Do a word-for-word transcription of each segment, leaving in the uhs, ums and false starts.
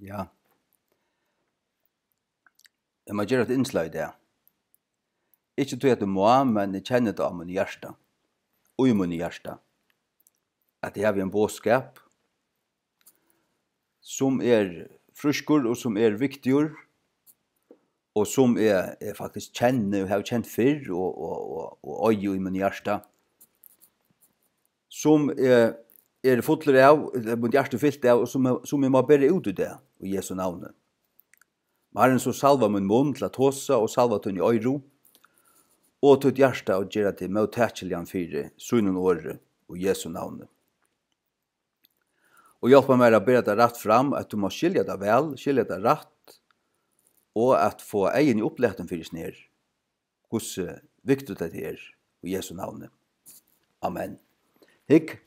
Ja. Eg má gera eitt innslag í dag. Ikki tí at eg má, men eg kenni tað á mínum hjarta. Í mínum hjarta. At eg havi ein boðskap, sum er frískur og sum er viktigur, og sum eg, eg faktiskt kenni og havi kent fyrr og, og, og, og eigi í mínum hjarta, sum eg eri fullur av, ella mítt hjarta er fylt av, og sum eg, sum eg má bera út í dag, í Jesu navni. Má Harrin so salva mín munn til at tosa og salva tíni oyru og títt hjarta og gera teg móttakiligan fyri sínum orði í Jesu navni. Og hjálpa mær at bera tað rætt fram, at tú má skilja tað væl, skilja tað rætt, og at fáa eyguni upplatin fyri sær, hvussu viktigt hetta er, í Jesu navni. Amen. Hygg,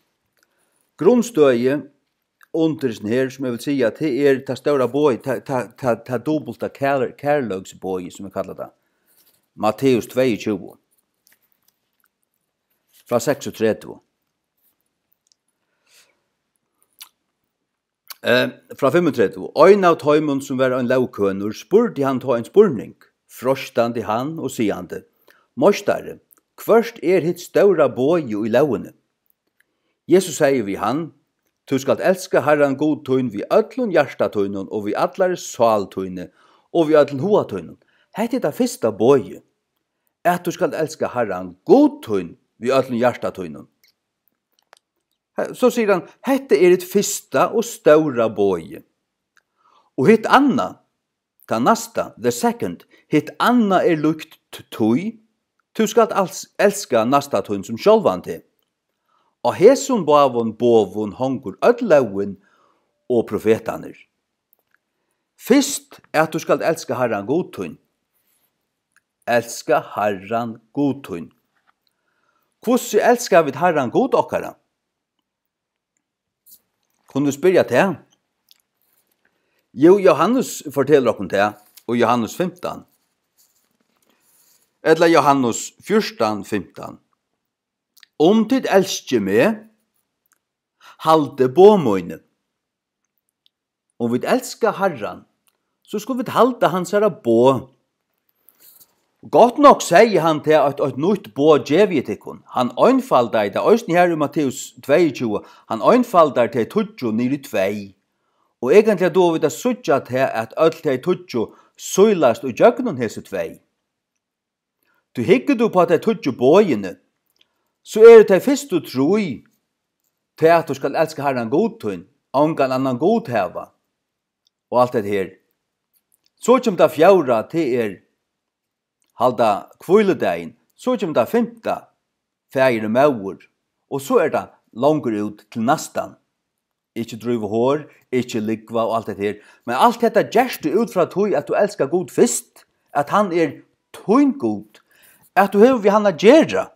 grundstøði undir hesum her, sum eg vil siga, tað er tað stóra boðið, tað, tað, tað, tað dupulta kær-, kærleiksboðið, sum vit kalla tað. Matteus tveyogtjúgu, frá seksogtretivu. Eh, frá fimmogtretivu. Ein av teimum, sum var ein lógkønur, spurdi hann tá ein spurning, freistandi hann og sigandi: Meistari, hvørt er hitt stóra boðið í lógini? Jesus segði við hann: Tú skalt elska Harran Gud tín við øllum hjarta tínum og við allari sál tíni og við øllum huga tínum. Hetta er tað fyrsta boðið, at tú skalt elska Harran Gud tín við øllum hjarta tínum. He-, so sigur hann: Hetta er hitt fyrsta og stóra boðið. Og hitt annað, tað næsta, the second, hitt annað er líkt t-, tí: Tú skalt als-, elska næsta tín sum sjálvan teg. Á hesum báðum boðum hongur øll lógin og profetarnir. Fyrst at tú skalt elska Harran Gud tín. Elska Harran Gud tín. Hvussu elska vit Harran Gud okkara? Kunnu vit spyrja tað? Jú, Jóhannes fortelur okkum tað í Jóhannes fimtan. Ella Jóhannes fjúrtan fimtan. Um tit elski meg, haldið boð míni. Um vit elska Harran, so skulu vit halda hansara boð. Gott nokk segði hann tað, eitt, eitt nýtt boð gevi eg tykkum. Hann einfaldaði tað eisini har í Matteus tveyogtjúgu. Hann einfaldar tey tíggju niður í tvey. Og eigentliga duga vit at síggja tað, at øll tey tíggju sílast ígjøgnum hesi tvey. Tí hyggur tú upp á tey tíggju boðini, so eru tey fyrstu trý, tað at tú skalt elska Harran Gud tín, ongan annan Gud hava, og alt hetta her. So kemur tað fjórða, tað er halda hvíludagin. So kemur tað fimta, faðir og móðir. Og so er tað longur út til næstan. Ikki dríva hor, ikki lúgva og alt hetta her. Men alt hetta gert tú út frá tí, at tú elskar Gud fyrst, at hann er tín Gud, at tú hevur við hann at gera.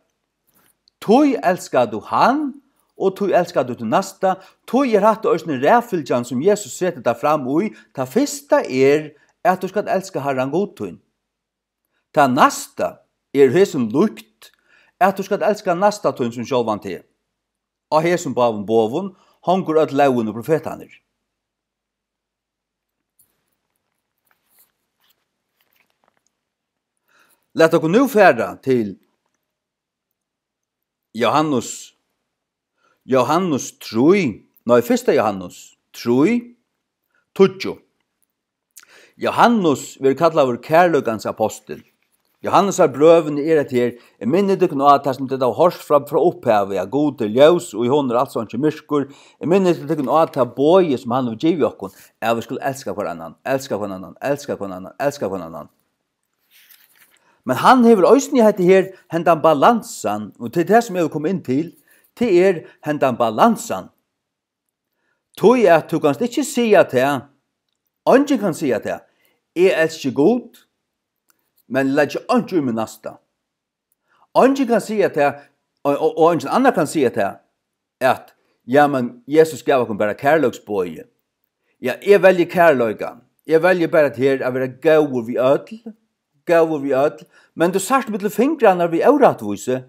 Tí elskar tú hann, og tí elskar tú tín næsta. Tí er hatta eisini raðfylgjan, sum Jesus setir tað fram í. Tað fyrsta er, at tú skalt elska Harran Gud tín. Tað næsta er hesum líkt, at tú skalt elska næsta tín sum sjálvan teg. Á hesum báðum boðum hongur øll lógin og profetarnir. Lat okkum nú fara til Jóhannes, Jóhannes trý, nei, fyrsta Jóhannes trý, tíggju. Jóhannes verður kallaður kærleikans apostil. Jóhannesar brøvini er hetta her: Eg minni tykkum á tað, sum tit hava hoyrt frá, frá upphavi, at Gud er ljós, og í honum er als einki myrkur. Eg minni tykkum á tað boðið, sum hann hevur givið okkum, at vit skulu elska hvør annan, elska hvør annan, elska hvør annan, elska hvør annan. Men hann hevur eisini hetta her, hendan balansan, og tað er tað, sum eg vil koma inn til, tað er hendan balansan. Tí at tú kanst ikki siga tað, eingin kann siga tað: Eg elski Gud, men leggi einki í mín næsta. Eingin kann siga tað, og, og, og eingin annar kann siga tað, at, ja, men Jesus gav okkum bara kærleiksboðið. Ja, eg velji kærleikan. Eg velji bara at her at vera góður við øll, góður við øll. Men tú sært millum fingrarnar við órættvísi,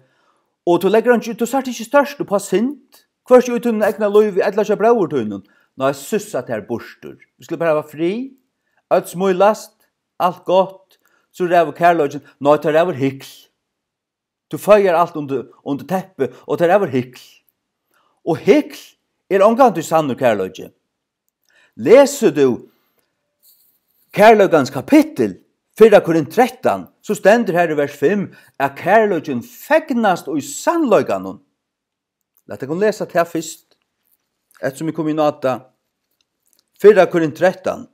og tú leggur einki, tú sært ikki størst upp á synd, hvørki í tínum egna lívi ella hjá bróður tínum. Nei, sussa tær burtur. Vit skulu bara hava frið. Øll smílast. Alt gott. So ræður kærleikin. Nei, tað ræður hykl. Tú feiar alt undir, undir teppi, og tað ræður hykl. Og hykl er ongantíð sannur kærleiki. Lesur tú kærleikans kapittul, fyrra Korint trettan, so stendur har í vers fimm, at kærleikin fegnast í sannleikanum. Lat okkum lesa tað fyrst, eftir sum eg kom inn á tað. Fyrra Korint trettan.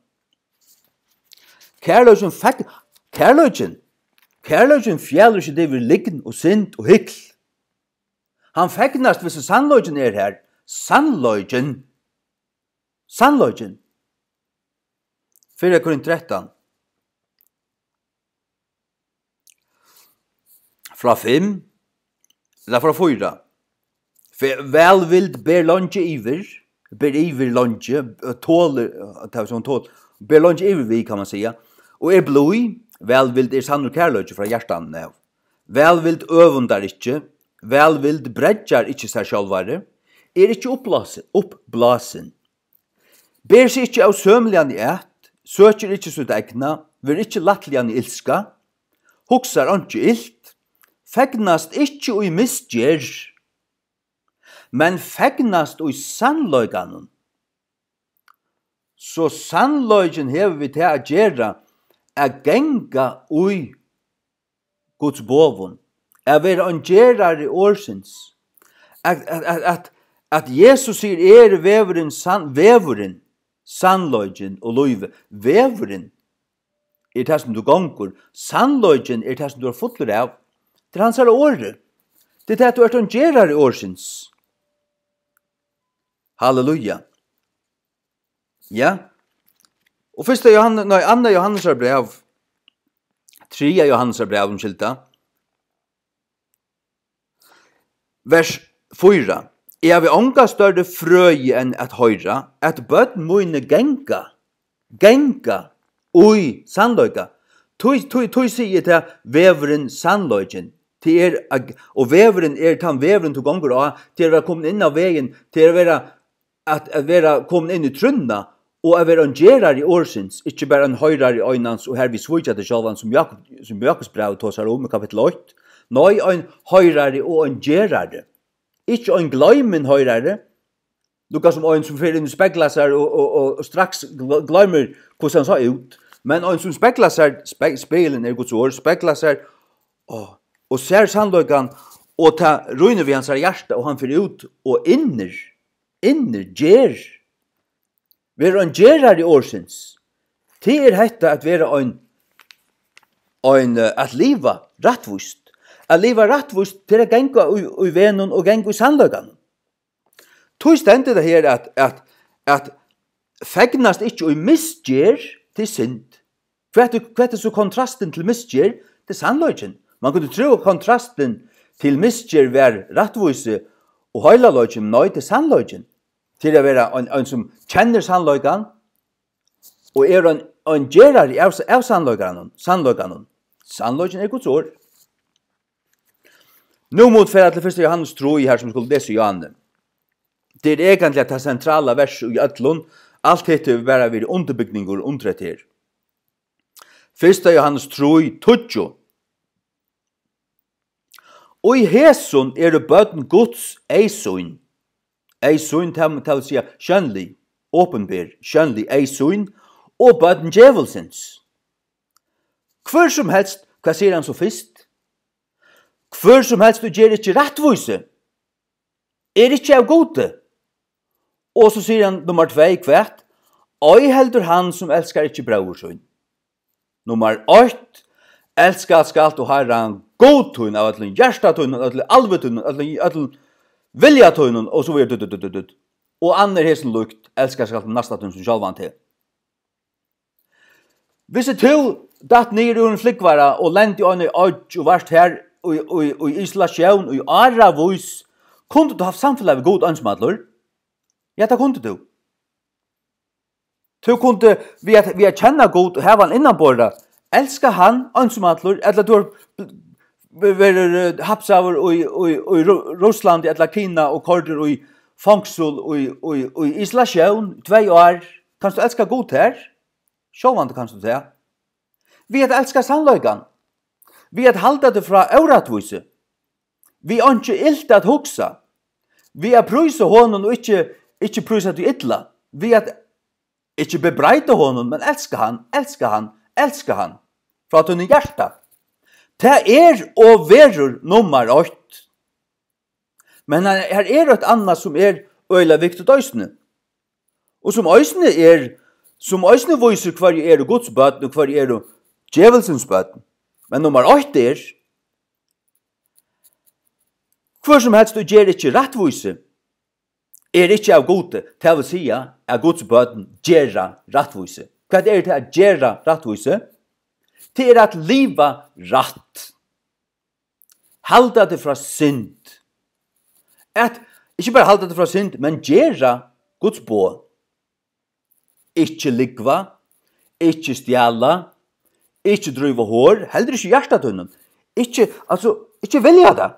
Kærleikin fegn-, kærleikin, kærleikin fjalar ikki yvir lygn og synd og hykl. Hann fegnast, hvis sannleikin er har. Sannleikin. Sannleikin. Fyrra Korint trettan. Frá fimm, ella frá fýra. Fe-, vælvild ber leingi yvir, ber yvir leingi, eh, tolir, eh, tað er sum tol-, ber leingi yvir við, kann man siga. Og er blíð, vælvild er sannur kærleiki frá hjartanum av. Vælvild øvundar ikki, vælvild breiggjar ikki sær sjálvari, er ikki uppblásin, uppblásin. Ber seg ikki ósømiliga at, søkir ikki sítt egna, verður ikki lættliga ilska, hugsar einki ilt, fegnast ikki í misgerð, men fegnast í sannleikanum. So sannleikin hevur við tað at gera, at ganga í Guds boðum, at vera ein gerari orðsins, at, at, at, at, at Jesus sigur: "Eg eri vegurin, sann-, vegurin, sannleikin og lívið." Vegurin er tað, sum tú gongur, sannleikin er tað, sum tú ert fullur av. Tað er hansara orð. Tað er tað, at tú ert ein gerari orðsins. Halleluja. Ja. Og fyrsta Johan-, nei, annað Jóhannesar bræv, triðja Jóhannesar bræv, umskylda. Vers fýra. Eg havi onga størri frøði enn at hoyra, at børn míni ganga, ganga í sannleika. Tí, tí, tí sigi eg tað, vegurin, sannleikin. Tað er at, og vegurin er tann vegurin, tú gongur á, til at vera komin inn á vegin, til at vera at, at vera komin inn í trúnna og at vera ein gerari orðsins, ikki bara ein hoyrari einans og hervið svíkja teg sjálvan, sum Jákup, sum Jákupsbrævið tosar um í kapittul eitt. Nei, ein hoyrari og ein gerari. Ikki ein gloymin hoyrari, lukka sum ein sum fer inn og speglar sær og, og, og, og straks gl-, gloymir, hvussu hann sá út. Men ein sum speglar sær, spe-, spegilin er Guds orð, speglar sær og, og sær sannleikan, og tað rýnir við hansara hjarta, og hann fer út og innir, innir, ger. Verður ein gerari orðsins. Tað er hetta at vera ein, ein, eh, at liva rættvíst. At liva rættvíst, tað er at ganga í, í vegnum og ganga í sannleikanum. Tí stendur tað her at, at, at fegnast ikki í misgerð, tað er synd. Hvat er, hvat er so kontrastin til misgerð? Tað er sannleikin. Man kundi trúð, at kontrastin til misgerð var rættvísi og heilaleikin, men nei, tað er sannleikin. Til at vera ein, ein sum kennir sannleikan og er ein, ein gerari av, av sannleikanum, sannleikanum. Sannleikin er Guds orð. Nú mugu vit fara til fyrsta Jóhannes trý her, sum skulu lesa í Johanne. Tað er eigentliga tað sentrala versið í øllum. Alt hitt hevur bara verið undirbygningur undir hetta her. Fyrsta Jóhannes trý, tíggju. Og í hesum eru børn Guds eyðsýn. Eyðsýn, tað, tað vil siga sjónlig, opinber, sjónlig eyðsýn, og børn djevulsins. Hvør sum helst, hvat sigur hann so fyrst? Hvør sum helst, tú ger ikki rættvísi, er ikki av Gudi. Og so sigur hann, nummar tvey, hvat? Ei heldur hann, sum elskar ikki bróður sín. Nummar eitt, elska skalt tú Harran Gud tín av øllum hjarta tínum, øllum alvi tínum, øllum, øllum vilja tínum, og so víðari, du, du, du, du, du. Og annað hesum líkt, elska skalt tú næsta tín sum sjálvan teg. Hvis tú datt niður úr ein flúgvara og lendi á eini oyggj og vart har í, í, í isolatión í áravís, kundi tú havt samfelag við Gud einsamallur? Ja, tað kundi tú. Tú kundi, við at, við at kenna Gud og hava hann innanborða, elska hann einsamallur, ella tú bl-, verður, eh, hapsaður í, í, í Ru-, Russlandi ella Kina og koyrdur í fongsul í, í, í isolatión í tvey ár. Kanst tú elska Gud har? Sjálvandi kanst tú tað. Við at elska sannleikan. Við at halda teg frá órættvísi. Við einki ilt at hugsa. Við at prísa honum og ikki, ikki prísa tí illa. Við at ikki bebreiða honum, men elska hann, elska hann, elska hann. Frá tínum hjarta. Tað er og verður nummar eitt. Men her, her er eitt annað, sum er øgiliga viktigt eisini. Og sum eisini er, sum eisini vísir, hvørji eru Guds børn og hvørji eru djevulsins børn. Men nummar eitt er, hvør sum helst og ger ikki rættvísi, er ikki av Gudi, tað vil siga, at Guds børn gera rættvísi. Hvat er tað at gera rættvísi? Tað er at liva rætt. Halda teg frá synd. At, ikki bara halda teg frá synd, men gera Guds boð. Ikki lúgva, ikki stjala, ikki dríva hor, heldur ikki í hjarta tínum. Ikki, altso, ikki vilja tað.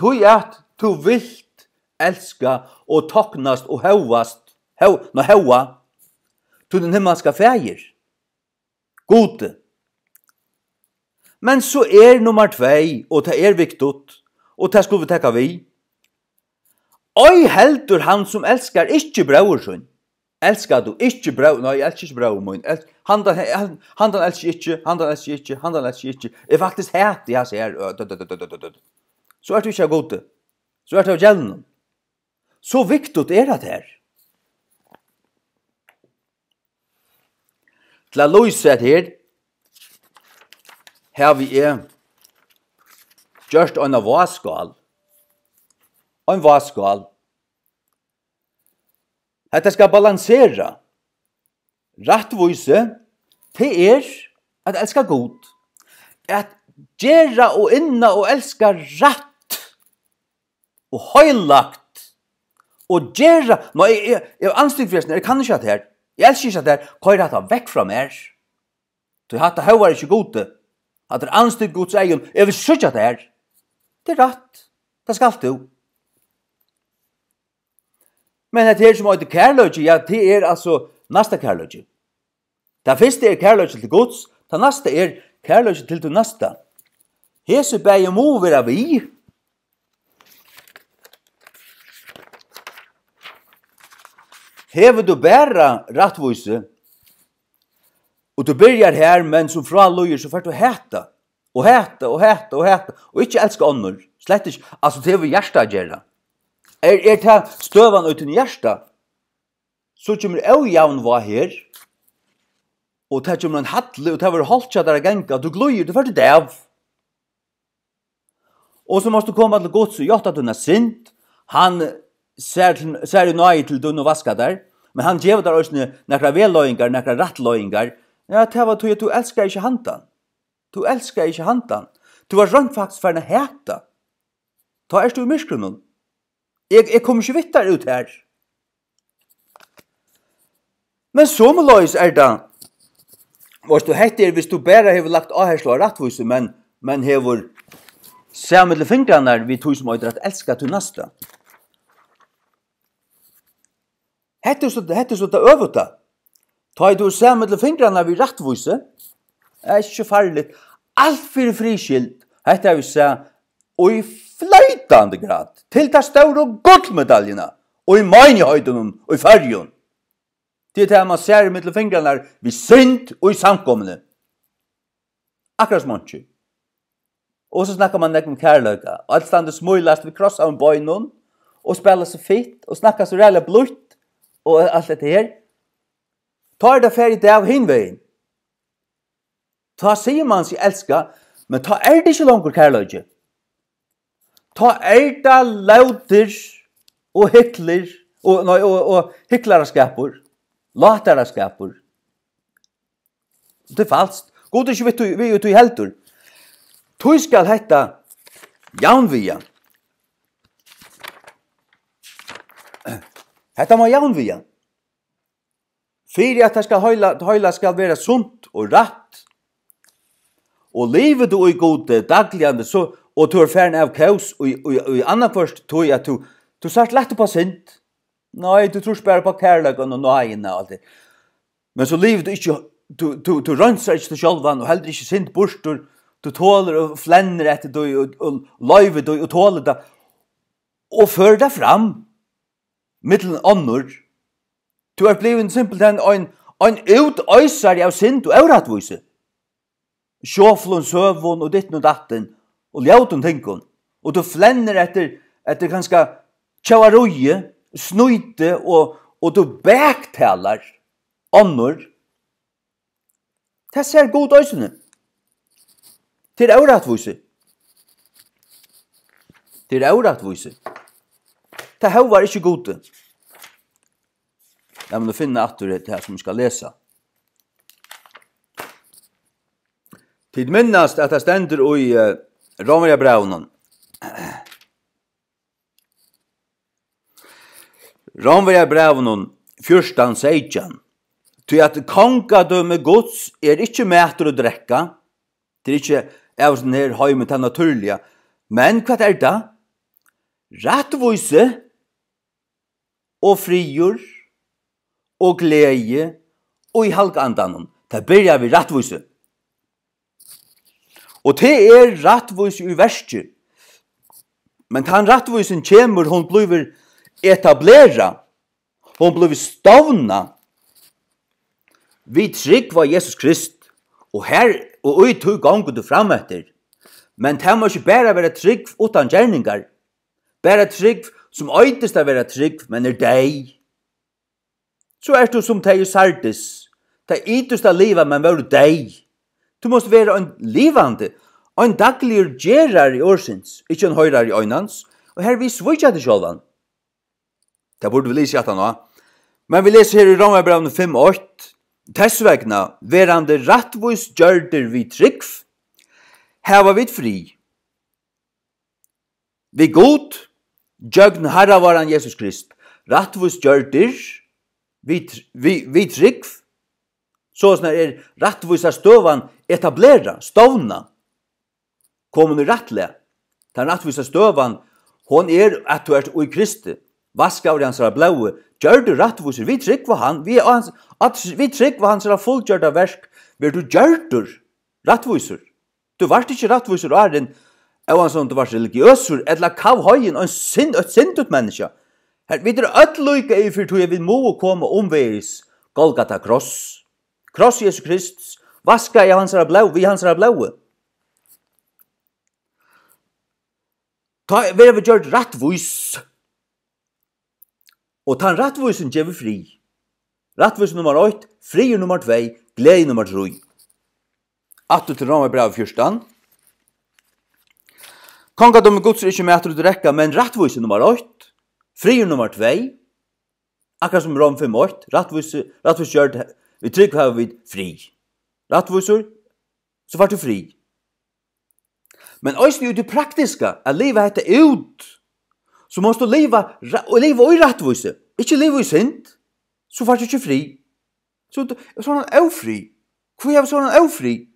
Tí at tú vilt elska og toknast og hóast, hó-, ná, hóa tín himmalska Faðir, Gud. Men so er nummar tvey, og tað er viktigt, og tað skulu vit taka við. Ei heldur hann, sum elskar ikki bróður sín. Elskar tú ikki bró-, nei, eg elski ikki bróður mín. El-, handan, han-, handan elski eg ikki, handan elski eg ikki, handan elski eg ikki. Eg faktiskt hati hasi her, ø, dø, dø, dø. So ert tú ikki av Gudi. So ert tú av djevlinum. So viktigt er tað her. Til at lýsa hetta her, havi eg gjørt eina váskál. Ein váskál. Hetta skal balansera. Rættvísi, tað er at elska Gud. At gera og inna og elska rætt og heilagt og gera, nei, eg, eg, eg eri andstyggur fyri hesum, eg kann ikki hatta her. Eg elski ikki hatta her. Koyr hatta vekk frá mær. Tí hatta hóvar ikki Gudi. Hatta er andstyggt Guds eygum. Eg vil síggja hatta her. Tað er rætt. Tað skalt tú. Men hetta her sum eitur kærleiki, ja, tað er altso næsta kærleiki. Tað fyrsta er kærleiki til Guds, tað næsta er kærleiki til tín næsta. Hesi bæði mugu vera við. Hevur tú bara rættvísi, og tú byrjar har, men sum frá líður, so fert tú at hata, og hata, og hata, og hata, og ikki elska onnur, slett ikki, altso, tað hevur við hjarta at gera. Er, er tað støðan í tínum hjarta, so kemur ójavnvág her, og tað kemur ein halli, og tað verður hált hjá tær at ganga, tú glíður, tú fert í dav. Og so mást tú koma til Guds og játta tína synd. Hann sær til, sær í náði til tín og vaskar tær, men hann gevur tær eisini nakrar vegleiðingar, nakrar rættleiðingar. Ja, tað var tí, at tú elskar ikki handan. Tú elskar ikki handan. Tú var reint faktiskt farin at hata. Tá ert tú í myrkrinum. Eg, eg komi ikki við tær út har. Men somuleiðis er tað, veitst tú, hetta er, viss tú bara hevur lagt áherslu á rættvísi, men, men hevur sæð millum fingrarnar við tí sum eitur at elska tín næsta. Hetta er so, hetta er so tað øvuta. Tá ið tú sæð millum fingrarnar við rættvísi, er ikki farligt. Alt fyri friðskyld, hetta havi eg sæð í floytandi grad. Til ta stóru gullmedaljuna í meinigheitunum í Føroyum. Tað er tað, man sær millum fingrarnar við synd í samkomuni. Akkurát sum einki. Og so snakkar man nógv um kærleika. Og alt stendur smílast við krossaðum beinum og spæla so fitt og snakka so ræðuliga blítt og alt hetta her. Tá er tað farið í dag hin vegin. Tá sigur man seg elska, men tá er tað ikki longur kærleiki. Tá er tað lótir og hyklir og, nei, og, og hyklaraskapur, látaraskapur. Tað er falskt. Gud er ikki við tí, við tí heldur. Tí skal hetta javnviga. Hetta má javnviga. Fyri at tað skal heila, heila skal vera sunt og rætt, og livir tú í Gudi dagliga, so, og tú er farin av kós í, í, í annaðhvørt tí at tú Tú sært lætt upp á synd. Nei, tú trýrt bara upp á kærleikan og náðina og alt tað. Men so livir tú ikki, tú, tú, tú reinsar ikki teg sjálvan og heldur ikki synd burtur. Tú tolir og flennir eftir tí og, og loyvir tí og tolir tað. Og førir tað fram millum onnur. Tú ert blivin simpelthen ein, ein útoysari av synd og órættvísi. Sjoflum søgum og ditten og datten og ljótum tingum. Og tú flennir eftir, eftir kanska tjóvaríi, snýti og, og tú baktalar onnur. Tað sær Gud eisini. Tað er órættvísi. Tað er órættvísi. Tað hóvar ikki Gudi. Lat meg nú finna aftur tað sum eg skal lesa. Tit minnast, at tað stendur í, eh, Rómverjabrævinum. Rómverjabrævinum fjúrtan seytjan. Tí at kongadømi Guds er ikki matur og drekka, tað er ikki av hesum her heimi, tað natúrliga. Men hvat er tað? Rættvísi og friður og gleði og í Halga Andanum. Tað byrjar við rættvísi. Og tað er rættvísi í verki. Men tann rættvísin kemur, hon blívur etablerað, hon blívur stovnað. Vit trúgva á Jesus Krist, og her og í tí gongur tú fram eftir. Men tað má ikki bara vera trúgv uttan gerningar. Bara trúgv, sum eitist at vera trúgv, men er deyð. So ert tú sum tey í Sardis. Tey ytist at liva, men vóru deyð. Tú mást vera ein livandi, ein dagligur gerari orðsins, ikki ein hoyrari einans, og hervið svíkja teg sjálvan. Tað burdu vit lisið aftan á. Men vit lesa her í Rómarbrævinum fimm eitt: Tess vegna, verandi rættvís gjørdir við trúgv, hava vit frið við Gud, gjøgnum Harra váran Jesus Krist, rættvís gjørdir við tr-, við, við trúgv, soleiðis er rættvísa støðan etablerað, stovnað, komin í rættlag. Tann rættvísa støðan, hon er, at tú ert í Kristi, vaskaður í hansara blóði, gjørdur rættvísur, við trúgv á hann, við, á hans, at, við trúgv á hansara fullgjørda verk, verður tú gjørdur rættvísur. Tú vart ikki rættvísur áðrenn, óansæð um tú vart religiøsur ella kavheiðin, ein synd, eitt syndigt menniskja. Her, vit eru øll líka yvir fyri tí, at vit mugu koma umvegis Golgata kross. Kross Jesu Krists, vaskaði av hansara blóð, við hansara blóði. Tá verða vit gjørd rættvís. Og tann rættvísin gevur frið. Rættvísi nummar eitt, friður nummar tvey, gleði nummar trý. Aftur til Rómarbrævið fjúrtan. Kongadømi Guds er ikki matur og drekka, men rættvísi nummar eitt, friður nummar tvey. Akkurát sum Róm fimm eitt, rættvísi, rættvísi gjørd, við trúgv hava vit frið. Rættvísur, so fært tú frið. Men eisini í tí praktiska, at liva hetta út, so mást tú liva ra-, og liva í rættvísi, ikki liva í synd, so fært tú ikki frið. So tú, sovorðnan ófrið. Hví hevur sovorðnan ófrið?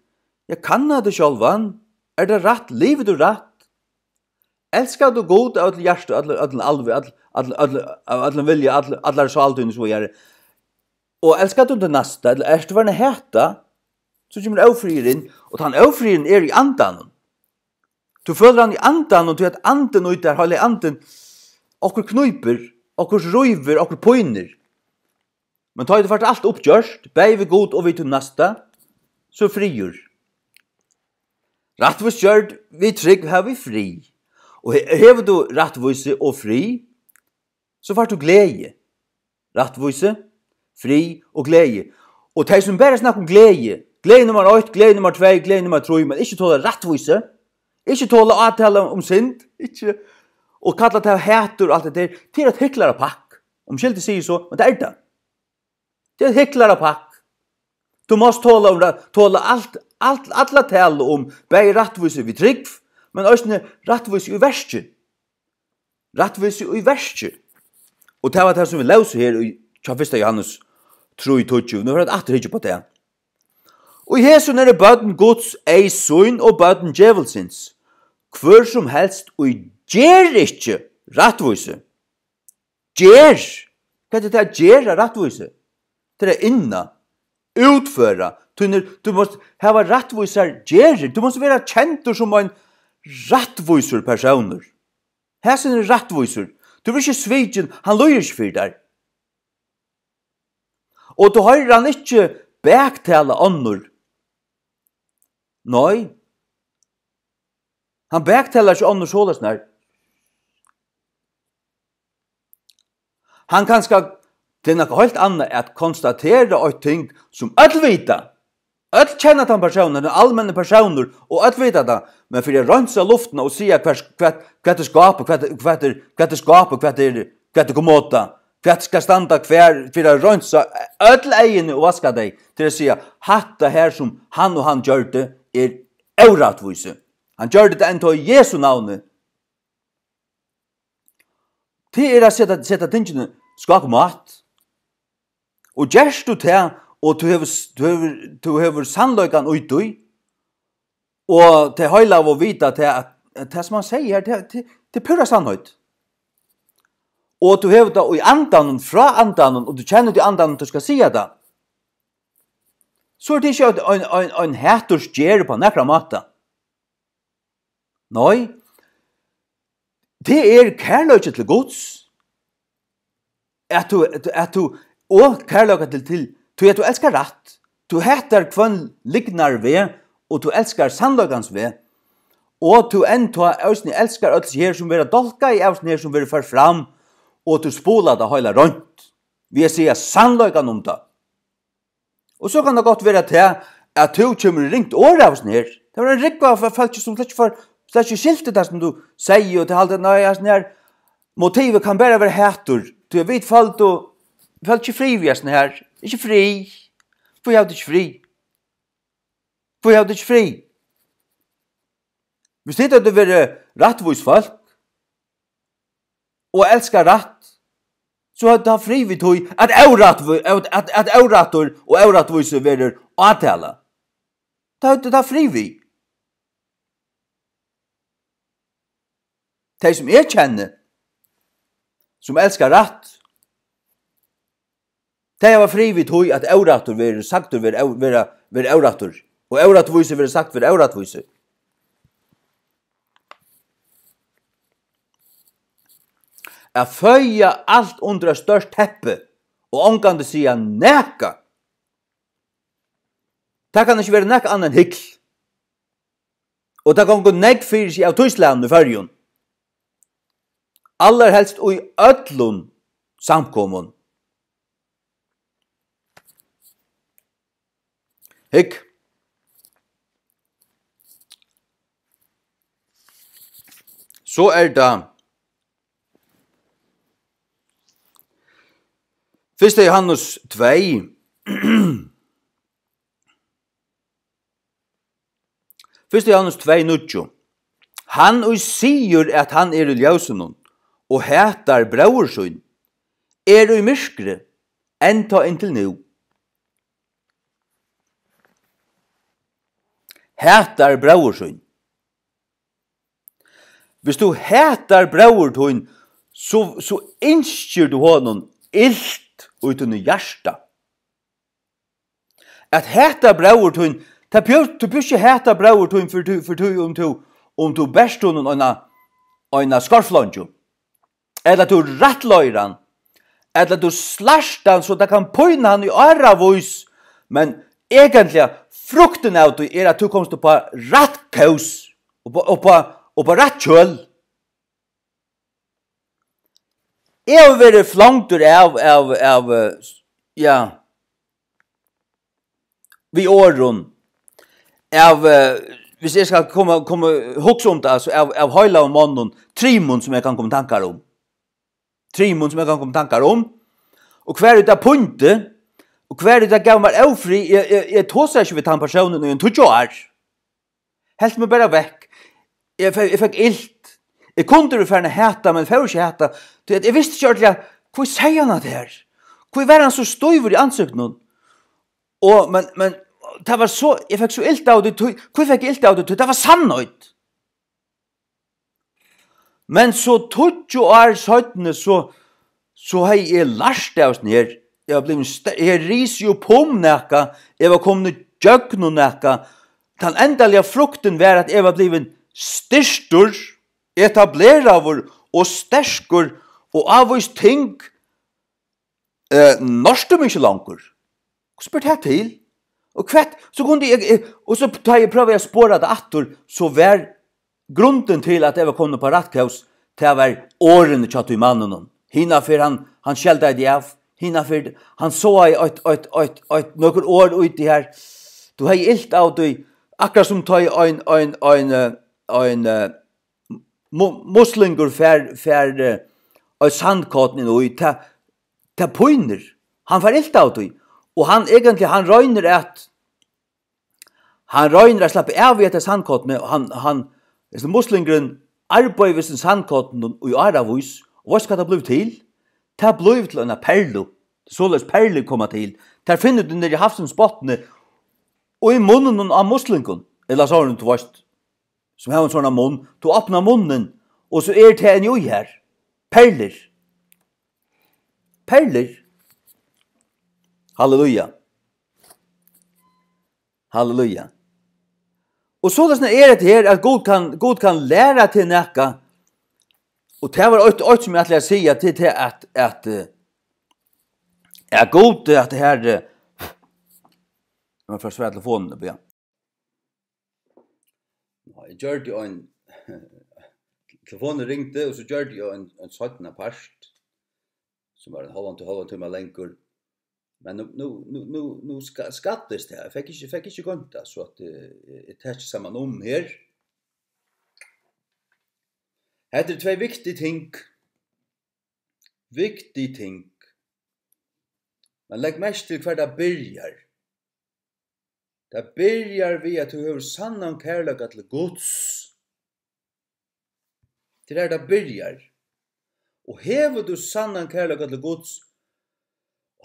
Ja, kanna teg sjálvan. Er tað rætt? Livir tú rætt? Elskar tú Gud av øllum hjarta, øllum, øllum alvi, øll-, øll-, øll-, av øllum vilja, øll-, allari sál tíni, so víðari? Og elskar tú tín næsta, ella ert tú farin at hata, so kemur ófriðurin, og tann ófriðurin er í andanum. Tú følir hann í andanum, tí at andin í tær, heilagi andin, okkurt knýpur, okkurt rívur, okkurt pínir. Men tá ið tú fært alt uppgjørt, bæði við Gud og við tín næsta, so er friður. Rættvís gjørd, við trúgv hava vit frið. Og he-, hevur tú rættvísi og frið, so fært tú gleði. Rættvísi, frið og gleði. Og tey sum bara snakka um gleði, gleði nummar eitt, gleði nummar tvey, gleði nummar trý, men ikki tola rættvísi, ikki tola átalu um synd, ikki, og kalla tað hatur og alt tað har, tað er eitt hyklarapakk. Umskylda sigi so, men tað er tað. Tað er hyklarapakk. Tú mást tola um ra-, tola alt, alt, alla talu um bæði rættvísi við trúgv, men eisini rættvísi í verki. Rættvísi í verki. Og tað var tað, sum vit lósu her í, hjá fyrsta Jóhannes trý tíggju. Nú fara vit aftur hyggja upp á tað. Og í hesum eru børn Guds, eygleikin og børn djevulsins. Hvør sum helst, ið ger ikki rættvísi, Ger! Hvat er tað at gera rættvísi? Tað er at inna, útføra. Tú, tú mást hava rættvísar gerðir. Tú mást vera kendur sum ein rættvísur persónur. Hasin er rættvísur. Tú verður ikki svikin, hann lýgur ikki fyri tær. Og tú hoyrir hann ikki baktala onnur. Nei. Hann baktalar ikki onnur soleiðis, nei. Hann kanska, tað er nakað heilt annað at konstatera eitt ting sum øll vita. Øll kenna tann persónin, ein almennur persónur, og øll vita tað. Men fyri at reinsa luftina og siga hvat, hvat, hvat er skapað, hvat, hvat er, hvat er skapað, hvat er, hvat er kommóta, hvat skal standa hvar, fyri at reinsa øll eyguni og vaska tey, til at siga, hatta her sum hann og hann gjørdi, er órættvísi. Hann gjørdi tað enntá í Jesu navni. Tað er at seta, seta tingini skák og mát. Og gerst tú tað, og tú hevur, tú hevur, tú hevur sannleikan í tí, og tey heilagu vita tað, at, at tað sum hann segði her, tað, tað, tað er púra sannheit. Og tú hevur tað í andanum, frá andanum, og tú kennir tað í andanum, tú skal siga tað. So er tað ikki ein, ein, ein, ein hatursgerð á nakran máta. Nei, tað er kærleiki til Guds. At tú, at tú, og kærleika til, til, tí at tú elskar rætt. Tú hatar hvønn lygnar veg, og tú elskar sannleikans veg. Og tú enntá eisini elskar øll her, sum verða dálkað, í eisini her, sum verður ført fram, og tú spolar tað heila reint. Við at siga sannleikan um tað. Og so kann tað gott vera tað, at tú kemur í ringt orð av hesum her. Tað var ein rúgva av fólki, sum slett ikki for, slett ikki skilti tað, sum tú segði, og tað haldi, nei, hasin her, motivið kann bara vera hatur. Tí at vit føldu, føldu ikki frið við hesum her. Ikki frið. Hví hava tit ikki frið? Hví hava tit ikki frið? Hvis tit høvdu verið rættvís fólk, og elska rætt, so høvdu tað frið við tí, at órættví-, at, at, at órættur og órættvísi verður átalað. Tað høvdu tað frið við. Tey, sum eg kenni, sum elska rætt, tey hava frið við tí, at órættur verður sagdur verður ó-, vera, verður órættur, og órættvísi verður sagt verður órættvísi. At føða alt undir eitt stórt teppi og ongantíð siga nakað, tað kann ikki vera nakað annað enn hykl. Og tað gongur nógv fyri seg av tí slagnum í Føroyum. Allarhelst í øllum samkomum. Hygg. So er tað fyrsta Jóhannes tvey. Fyrsta Jóhannes tvey níggju. Hann, ið sigur, at hann er í ljósinum, og hatar bróður sín, er í myrkri, enntá inntil nú. Hatar bróður sín. Hvis tú hatar bróður tín, so, so ynskir tú honum ilt í tínum hjarta. At hata bróður tín, tað bjør-, tú býrt ikki hata bróður tín, fyri tú, fyri tú, um tú, um tú bert honum eina, eina skorfleingu, ella tú rættleiðir hann, ella tú slært hann, so tað kann pína hann í áravís, men eigentliga fruktin av tí er, at tú komst upp á rætt kós, upp á, upp á, upp á rætt kjøl. Eg havi verið flongdur av, av, av, eh, ja, við orðum, av, eh, hvis eg skal koma, koma, hugsa um tað, altso, av, av heilagum monnum, trimum, sum eg kann koma í tankar um. Trimum, sum eg kann koma í tankar um. Og hvar er tað píndi, og hvar er tað gav mær ófrið, eg, eg, eg tosaði ikki við tann persónin í ein tíggju ár. Helt meg bara vekk. Eg fe-, eg fekk ilt. Eg kundi verið farin at hata, men fór ikki at hata. Tí at eg visti ikki ordiliga, hví segði hann hatta her? Hví var hann so stívur í ansiktinum? Og, men, men, tað var so, eg fekk so ilt av tí, tí, hví fekk eg ilt av tí? Tí tað var sannheit. Men so tíggju ár seinni, so, so hevði eg lært av hesum her. Eg var blivin st-, eg risi upp um nakað, eg var komin í gjøgnum nakað. Tann endaliga fruktin var, at eg var blivin styrktur, etableraður og sterkur, og avís ting, eh, nortu meg ikki longur. Hvussu ber tað til? Og hvat, so kundi eg, eg, og so tá eg prøvaði at spora tað aftur, so var grundin til, at eg var komin upp á rætt kós, tað var orðini hjá tí manninum. Hina ferð hann, hann skeldaði teg av, hina ferð hann sáaði eitt, eitt, eitt, eitt, nøkur orð úti har. Tú hevði ilt av tí, akkurát sum tá ið ein, ein, ein, eh, ein, eh, mu-, muslingur fær, fær, eh, eitt sandkorn inn í, tað, tað pínir. Hann fær ilt av tí. Og hann eigentliga, hann roynir at, hann roynir at slappa av við hetta sandkornið, og hann, hann, hesin muslingurin arbeiðir við hesum sandkorninum í áravís, og veitst hvat tað blívur til? Tað blívur til eina perlu. Soleiðis perlur koma til. Tær finnur tú niðri í havsins botni, og í munninum á muslingum, ella sovorðnum, tú veitst, sum hava ein sovorðnan munn. Tú opnar munnin, og so er tað inni í har. Perlur. Perlur. Halleluja. Halleluja. Og soleiðis er hetta her, at Gud kann, Gud kann læra teg nakað. Og tað var eitt, eitt sum eg ætlaði at siga til teg, at, at, eh, at Gud, at tað her, eh, eg má fara at svara telefonini, ja. Ná, eg gjørdi ein, telefonin ringdi, og so gjørdi eg ein, ein seinna part, sum var ein hálvan til hálvan tíma langur. Men nú, nú, nú, nú, nú ska-, skaddist tað. Eg fekk ikki, fekk ikki goymt tað, so at, eh, eg taki saman um her. Hetta eru tvey viktig ting. Viktig ting. Men legg merki til, hvar tað byrjar. Tað byrjar við, at tú hevur sannan kærleika til Guds. Tað er har, tað byrjar. Og hevur tú sannan kærleika til Guds,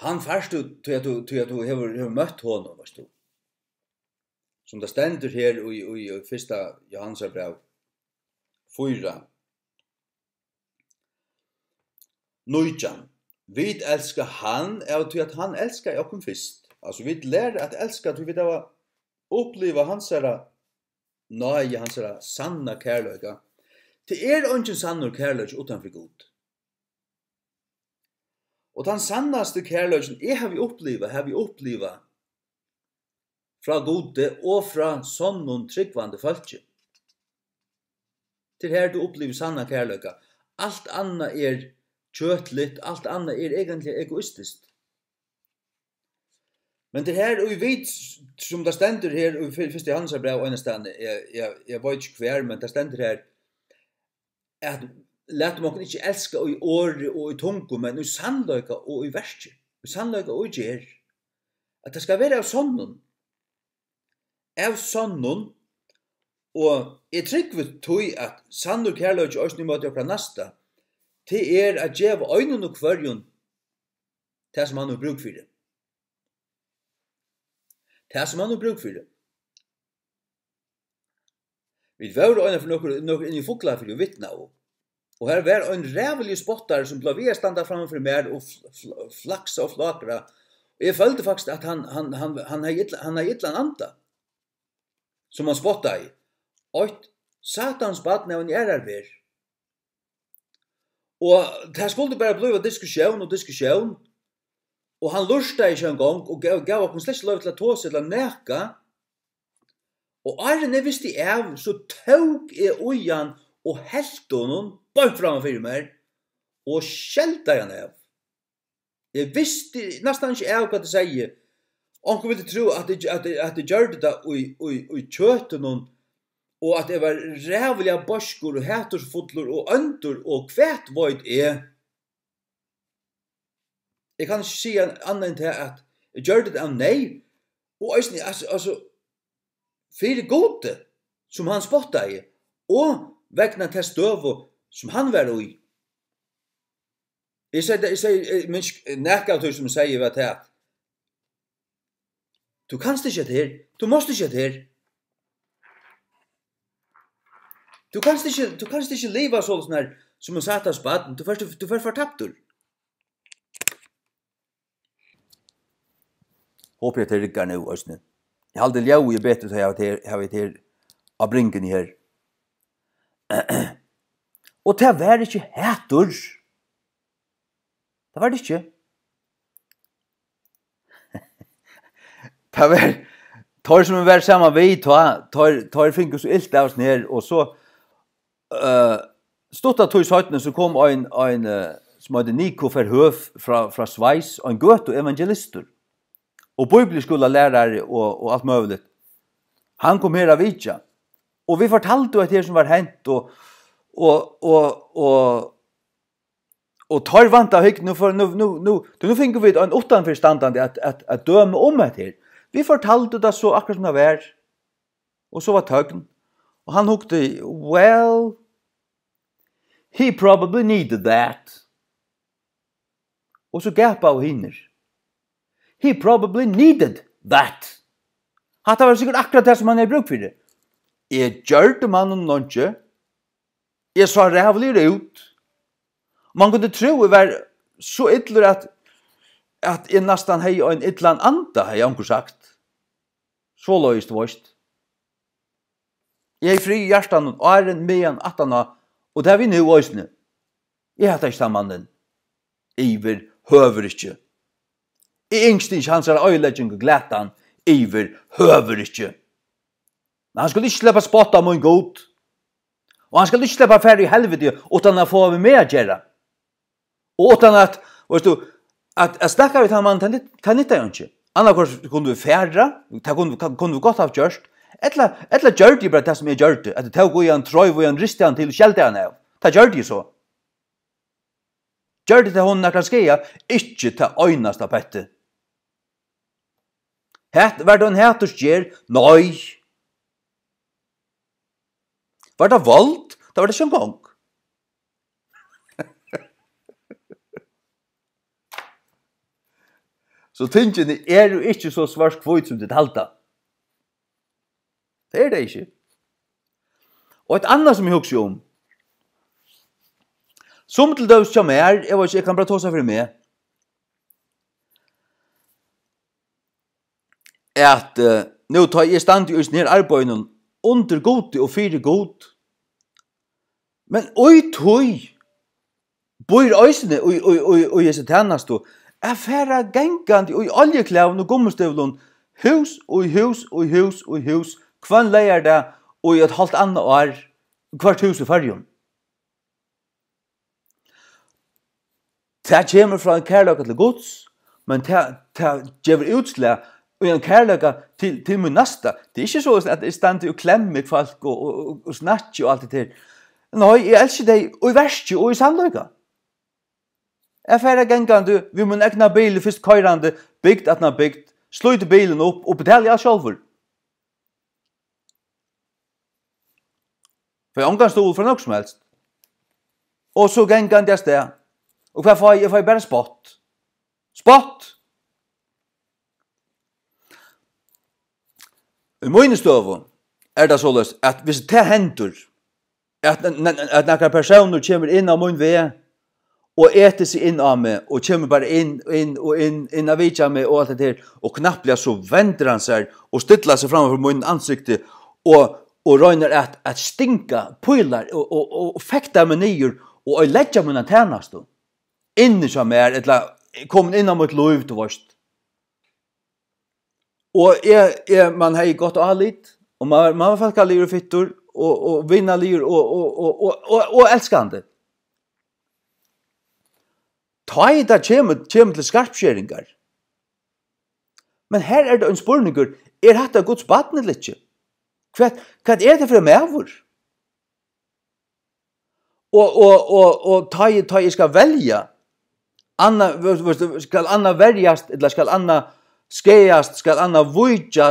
og hann fært tú, tí at tú, tí at tú hevur, hevur møtt honum, veitst tú. Sum tað stendur her í, í, í fyrsta Jóhannesar bræv fýra, nítjan. Vit elska hann av tí, at hann elskaði okkum fyrst. Altso, vit læra at elska, tí vit hava upplivað hansara náði, hansara sanna kærleika. Tað er eingin sannur kærleiki uttan fyri Gud. Og tann sannasti kærleikin, eg havi upplivað, havi upplivað frá Gudi og frá sonnum trúgvandi fólki. Tað er har, tú upplivir sannan kærleika. Alt annað er kjøtligt, alt annað er eigentliga egoistiskt. Men tað er har, og vit, sum tað stendur her í fy-, fyrsta Jóhannesar bræv einastaðni, eg, eg, eg veit ikki hvar, men tað stendur her, at latum okkum ikki elska í orði og í tungu, men í sannleika og í verki. Í sannleika og í gerð. At tað skal vera av sonnum. Av sonnum, og eg trúgvi tí, at sannur kærleiki eisini ímóti okkara næsta, tað er at geva einum og hvørjum tað, sum hann hevur brúk fyri. Tað, sum hann hevur brúk fyri. Vit vóru eina ferð nøkur, nøkur inni í Fuglafirði og vitnaðu. Og har var ein ræðuligur spottari, sum bleiv við at standa framman fyri mær og fl-, fl-, flaksa og flakra. Og eg føldi faktiskt, at hann, hann, hann, hann hevði illa, hann hevði illan anda, sum hann spottaði. Eitt satans barn av eini aðrari verð. Og tað skuldi bara blíva diskussión og diskussión. Og hann lurtaði ikki eingong og gav, gav okkum slett ikki loyvi til at tosa ella nakað. Og áðrenn eg visti av, so tók eg í hann og helt honum beint framman fyri mær og skeldaði hann av. Eg visti næstan ikki av, hvat eg segði. Onkur vildi trúð, at eg, at eg, at eg gjørdi tað í, í, í kjøtinum, og at eg var ræðuliga beiskur og hatursfullur og óndur og hvat veit eg. Eg kann ikki siga annað enn tað, at eg gjørdi tað av neyð, og eisini, altso, altso, fyri Gudi, sum hann spottaði, og vegna ta støðu, sum hann var í. Eg segði, eg segði, eg minnist, nakað av tí, sum eg segði, var tað, at tú kanst ikki hetta her, tú mást ikki hetta her. Tú kanst ikki, tú kanst ikki liva soleiðis her, sum eitt satans barn, tú fert, tú fert fortaptur. Hopi, at tað riggar nú eisini. Eg haldi, ljóðið er betri, tá eg havi tað her, havi tað her á bringuni her. Og tað var ikki hatur. Tað var tað ikki. Tað var teir, sum eg var saman við, tá, teir, teir fingu so ilt av sum her, og so, eh, stutta tíð seinni, so kom ein, ein, eh, sum eitur Nico Verhoeff frá, frá Sveis, ein gøtuevangelistur, og bíbliuskúlalærari og, og alt møguligt. Hann kom her at vitja, og vit fortaldu hetta her, sum var hent, og, og, og, og, og teir væntaðu, hygg, nú for, nú, nú, nú, tí nú fingu vit ein uttanfyri standandi at, at, at døma um hetta her. Vit fortaldu tað so, akkurát sum tað var, og so var tøgn. Og hann hugdi, "Well, he probably needed that." Og so gapaðu hinir. "He probably needed that." Hatta var sikkurt akkurát tað, sum hann hevði brúk fyri. Eg gjørdi manninum einki. Eg sá ræðuligur út. Man kundi trúð, eg var so illur, at, at eg næstan hevði ein illan anda, hevði onkur sagt. Soleiðis, tú veist. Eg hevði frið í hjartanum áðrenn, meðan, aftaná, og tað havi eg nú eisini. Eg hati ikki tann mannin. Yvirhøvur ikki. Eg ynskti ikki hansara oyðilegging og glatan. Yvirhøvur ikki. Men hann skuldi ikki sleppa at spotta mín Gud. Og hann skal ikki sleppa at fara í helviti uttan at fáa við meg at gera. Og uttan at, veist tú, at, at snakka við tann mann, tað nyt-, tað nyttar jo ikki. Annaðhvørt kundu vit fara, tað kundu, kundu vit gott havt gjørt, ella, ella gjørdi eg bara tað, sum eg gjørdi, at eg tók í hann, treiv í hann, risti hann til, skeldaði hann av. Tað gjørdi eg so. Gjørdi tað honum nakran skaða? Ikki tað einasta petti. Hat, var tað ein hatursgerð? Nei. Var tað vald? Tað var tað ikki eingong. So tingini eru ikki so svart-hvít, sum tit halda. Tað er tað ikki. Og eitt annað, sum eg hugsi um, sum til dømis hjá mær, eg veit ikki, eg kann bara tosa fyri meg, at, eh, nú tá eg standi í hesum her arbeiðinum undir Gudi og fyri Gud, men í tí býr eisini í, í, í, í hesi tænastu, at fara gangandi í oljuklæðum og gummistivlum, hús í hús í hús í hús, hvønn leygardag í eitt hálvt annað ár, hvørt hús í Føroyum. Tað kemur frá ein kærleika til Guds, men tað, tað gevur útslag í ein kærleika til, til mín næsta. Tað er ikki so, at eg standi og klemmi fólk og, og, og, og snakki og alt det her. Nei, eg elski tey í verki og í sannleika. Eg fari gangandi við mín egna bili, fyrst koyrandi, bygd aftan á bygd, slíti bilin upp og betali alt sjálvur. Fái ongan stuðul frá nøkrum sum helst. Og so gangandi avstað. Og hvat fái eg? Eg fái bara spott. Spott! Í míni støðu er tað soleiðis, at viss tað hendir, at, at nakar persónur kemur inn á mín veg og etur seg inn á meg og kemur bara inn, inn og inn, inn at vitja meg og alt hetta her, og knappliga so vendir hann sær og stillar seg framman fyri mínum ansikti og, og roynir at, at stinga pílar og, og, og, og fekta meg niður og oyðileggja mína tænastu inni hjá mær, ella komin inn á mítt lív, tú veist. Og eg, eg, man hevði gott álit, og man, man var fólkaligur og fittur, og, og vinarligur og, og, og, og, og, og elskandi. Tá ið tað kemur, kemur til skarpskeringar. Men her er tað ein spurningur, er hatta Guds barn ella ikki? Hvat, hvat er tað fyri maður? Og, og, og, og tá eg, tá eg skal velja, annað, veist, veist, skal annað verjast, ella skal annað skaðast, skal annað víkja,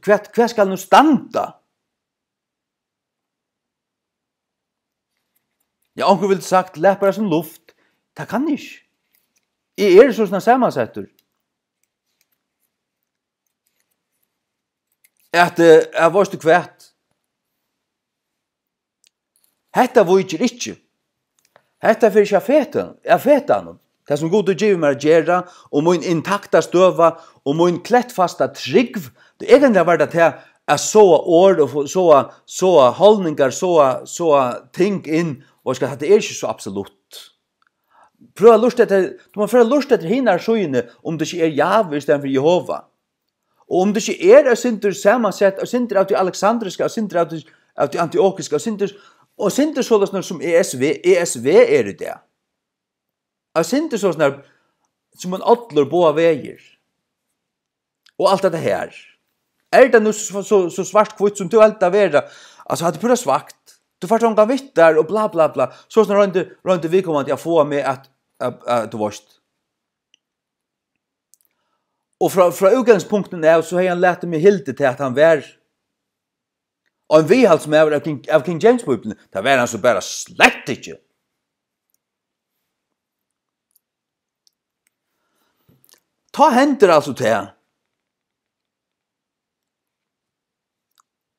hvat, hvat skal nú standa? Ja, onkur vildi sagt, lat bara sum luft. Tað kann eg ikki. Eg eri so samansett, at, eh, at veitst tú hvat? Hetta víkir ikki. Hetta fer ikki at feta, at feta hann. Tað, sum Gud hevur givið mær at gera, og mín intakta støða, og mín klettfasta trúgv, tað, eigentliga var tað tað at sáa orð og fo-, sáa, sáa holdningar, sáa, sáa ting inn, og skal, hatta er ikki so absolutt. Prøv at lurta eftir, tú má fara at lurta eftir hinari síðuni, um tað ikki er Jahve í staðin fyri Jehova. Og um tað ikki er eitt sindur samansett, eitt sindur av tí aleksandriska, eitt sindur av tí, av tí antiokiska, eitt sindur, og eitt sindur soleiðis sum E S V, E S V er í dag. Eitt sindur soleiðis sum ein allur báðar vegir. Og alt hetta her. Er tað nú so, so, so svart-hvítt sum tú heldur tað vera? Altso, hatta er púra svart. Tú fært ongan vittar og bla, bla, bla. Soleiðis royndi, royndi viðkomandi at fáa meg at, at, at, tú veist. Og frá, frá útgangspunktinum av, so hevði hann latið meg hildið til, at hann var ein viðhaldsmaður av King, av King James Bíbliuni. Tað var hann so bara slett ikki. Tá hendir altso tað.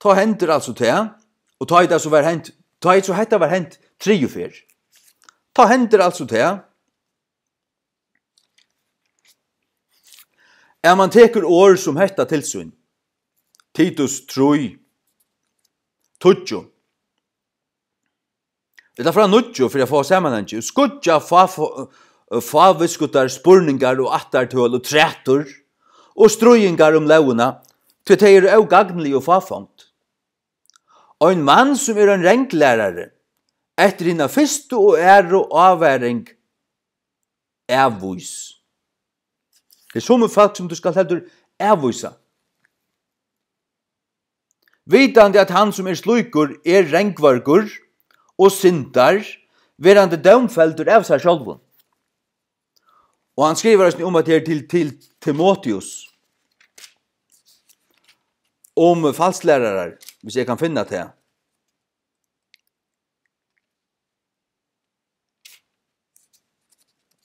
Tá hendir altso tað, og tá ið tað so var hent, tá ið so hetta var hent triðju ferð, tá hendir altso tað, at mann tekur orð sum hetta til sín. Titus trý, tíggju. Ella frá níggju, fyri at fáa samanhangi. Skýggja fá-, fá-, fáviskutar spurningar og ættartøl og trætur og stríðingar um lógina, tí tey eru ógagnlig og fáfongd. Ein mann, sum er ein ranglærari, eftir hina fyrstu og aðru ávaring avvís. Tað er summi fólk, sum tú skalt heldur avvísa. Vitandi at hann, sum er slíkur, er rangvørgur og syndar, verandi dómfeldur av sær sjálvum. Og hann skrivar eisini um at her til, til Timoteus, um falsklærarar, hvis eg kann finna tað.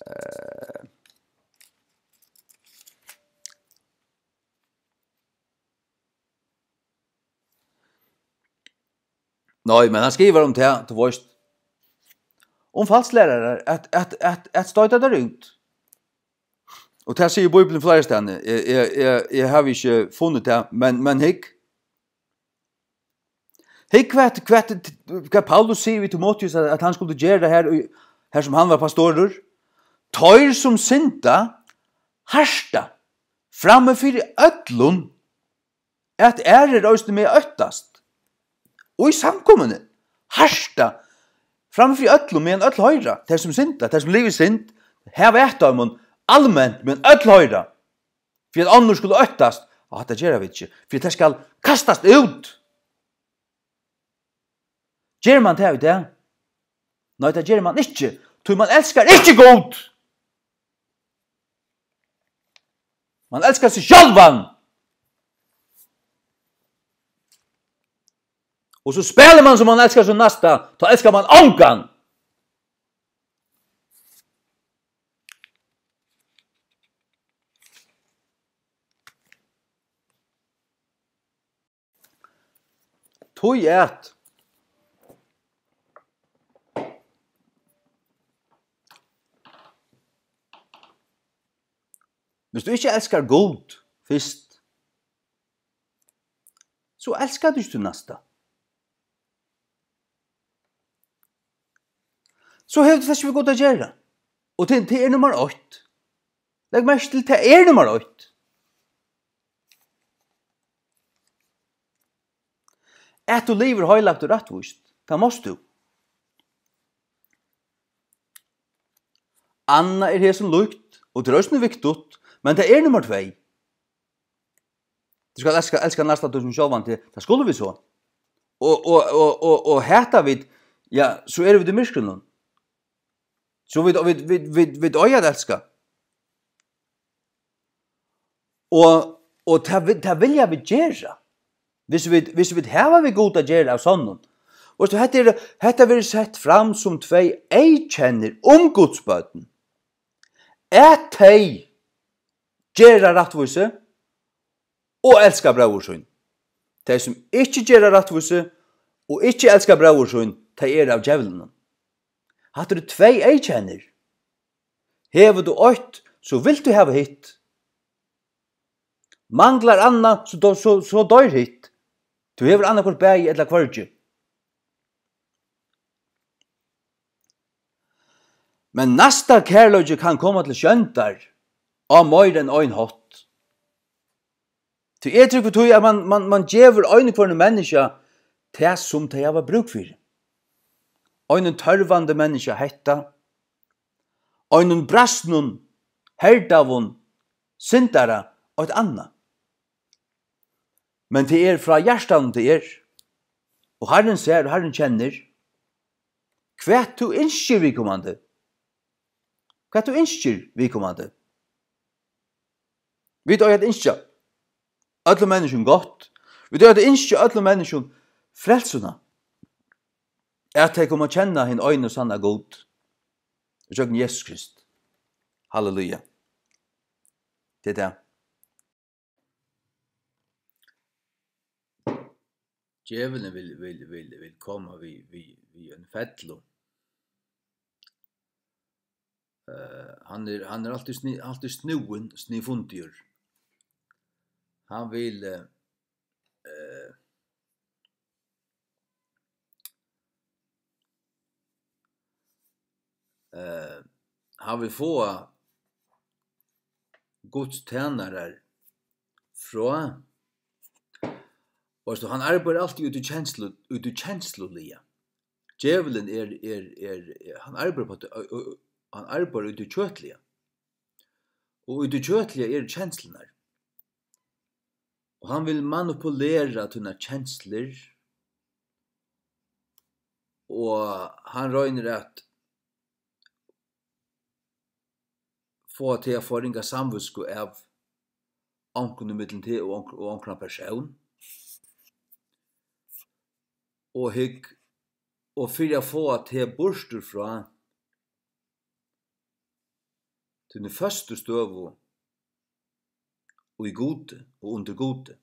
Eh. Nei, men hann skrivar um tað, tú veist, um falsklærarar, at, at, at, at stoyta teir út. Og tað sigur Bíblian fleiri staðni. Eg, eg, eg, eg havi ikki funnið tað, men, men hygg. Hygg hvat, hvat, hvat Paulus sigur við Timoteus, at, at hann skuldi gera her, í, her sum hann var pastorur. Teir sum synda, harta, frammi fyri øllum, at aðrir eisini mega óttast. Og í samkomuni, harta, frammi fyri øllum, meðan øll hoyra, tey sum synda, tey sum liva í synd, hava at teimum alment, meðan øll hoyra, fyri at onnur skulu óttast, og hatta gera vit ikki, fyri at tað skal kastast út. Ger mann tað í dag? Nei, tað ger mann ikki, tí mann elskar ikki Gud. Mann elskar seg sjálvan. Og so spælir mann, sum mann elskar sín næsta, tá elskar mann ongan. Tí at, hvis tú ikki elskar Gud fyrst, so elskar tú ikki tín næsta. So hevur tú tað ikki við Gud at gera. Og tað, tað er nummar eitt. Legg merki til, tað er nummar eitt. At tú livir heilagt og rættvíst, tað mást tú. Annað er hesum líkt, og tað er eisini viktigt, men tað er nummar tvey. Tú skalt elska, elska næsta tín sum sjálvan teg, tað skulu vit so. Og, og, og, og, og hata vit, ja, so eru vit í myrkrinum. So vit, vit, vit, vit, vit eiga at elska. Og, og tað, vi-, tað vilja vit gera. Hvis vit, hvis vit hava við Gud at gera av sonnum. Veitst tú, hetta er, hetta verður sett fram sum tvey eyðkennir um Guds børn. At tey gera rættvísi og elska bróður sín. Tey, sum ikki gera rættvísi og ikki elska bróður sín, tey eru av djevlinum. Hatta eru tvey eyðkennir. Hevur tú eitt, so vilt tú hava hitt. Manglar annað, so do-, so, so doyr hitt. Tú hevur annaðhvørt bæði ella hvørgi. Men næsta kærleiki kann koma til sjóndar á meira enn ein hátt. Tí eg trúgvi tí, at mann, mann, mann gevur einum hvørjum menniskja tað, sum tey hava brúk fyri. Einum tørvandi menniskja hetta, einum brastnum, herdaðum syndara eitt annað. Men tað er frá hjartanum, tað er. Og Harrin sær, og Harrin kennir, hvat tú ynskir viðkomandi. Hvat tú ynskir viðkomandi. Vit eiga at ynskja øllum menniskjum gott. Vit eiga at ynskja øllum menniskjum frelsuna. At tey koma at kenna hin eina og sanna Gud. Ígjøgnum Jesus Krist. Halleluja. Tað er tað. Djevulin vil, vil, vil, vil koma við, við, við ein fellu. Eh, hann er, hann er altíð sni-, altíð snúin, sniðfundigur. Hann vil, eh, eh, eh, hann vil fáa Guds tænarar frá, veitst tú, hann arbeiðir altíð út í kenslu, út í kensluliga. Djevulin er, er, er, er, hann arbeiðir upp á, ø, ø, hann arbeiðir út í kjøtliga. Og út í kjøtliga eru kenslurnar. Og hann vil manipulera tínar kenslur. Og hann roynir at fáa teg at fáa ringa samvitsku av onkrum ímillum teg og onkr-, og onkran persón. Og hygg, og fyri at fáa teg burtur frá tíni føstu støðu í Gudi og undir Gudi.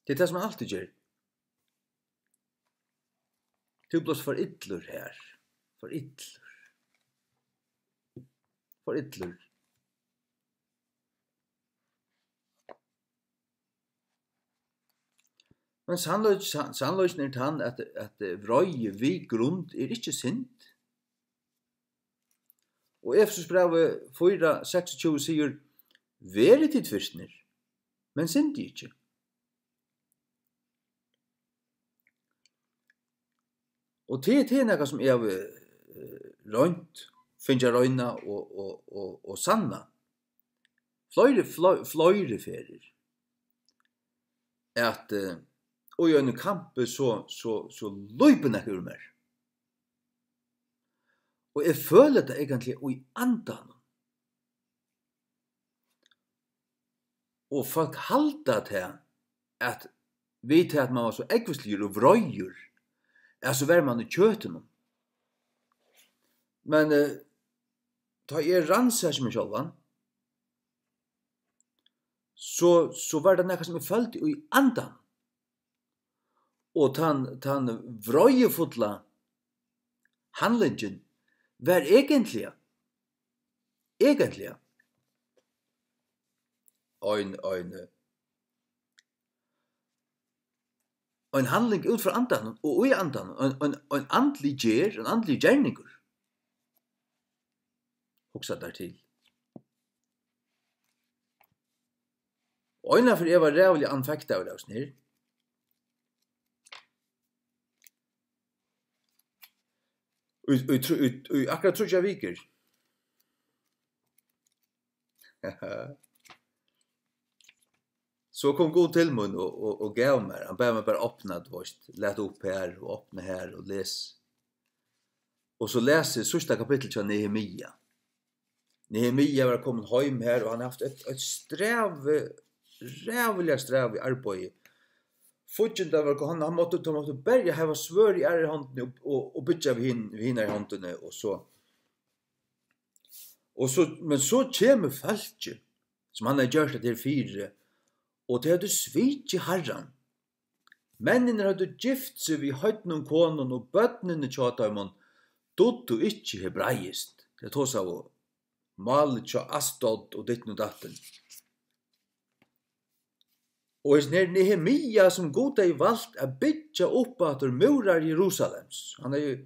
Tað er tað, sum hann altíð ger. Tú bleivst for illur her. For illur. For illur. Men sannleik-, sann-, sannleikin er tann, at, at, eh, vreiði við grund er ikki synd. Og Efesusbrævið fýra seksogtjúgu sigur: "Verið tit firtnir, men syndið ikki." Og tað, tað er nakað, sum eg havi, eh, roynt, fingið at royna og, og, og, og sanna fleiri, fle-, fleiri ferðir, at, eh, og í einum kampi, so, so, so lýpur nakað úr mær. Og eg føli tað eigentliga í andanum. Og fólk halda tað, at við tað, at mann var so ógvusligur og vreiður, at so var mann í kjøtinum. Men, eh, tá eg rannsaki meg sjálvan, so, so var tað nakað, sum eg føldi í andanum. Og tann, tann vreiðifulla handlingin var eigentliga, eigentliga ein, ein, ein handling út frá andanum og í andanum, ein, ein, ein andlig gerð, ein andligur gerningur. Hugsa tær til. Og einaferð eg var ræðuliga anfektaður av hesum her. Í, í, trý-, í, í akkurát tríggjar vikur. So kom Gud til mín og, og, og gav mær. Hann bað meg bara opna, tú veist, lat upp her og opna her og les. Og so las eg síðsta kapittul hjá Nehemia. Nehemia var komin heim her, og hann hevði havt eitt, eitt strævi, ræðuliga strævið arbeiði. Fíggindin var, hann, hann mátti, hann mátti berja, hava svørð í aðru hondini og, og, og byggja við hin-, við hinari hondini, og so. Og so, men so kemur fólkið, sum hann hevði gjørt hetta her fyri, og tey høvdu svikið Harran. Menninir høvdu gift seg við heidnum konum, og børnini hjá teimum dugdu ikki hebraiskt. Tey tosaðu málið hjá Asdod og ditten og datten. Og hesin her Nehemia, sum Gud hevði valt at byggja upp aftur múrar Jerusalems. Hann hevði,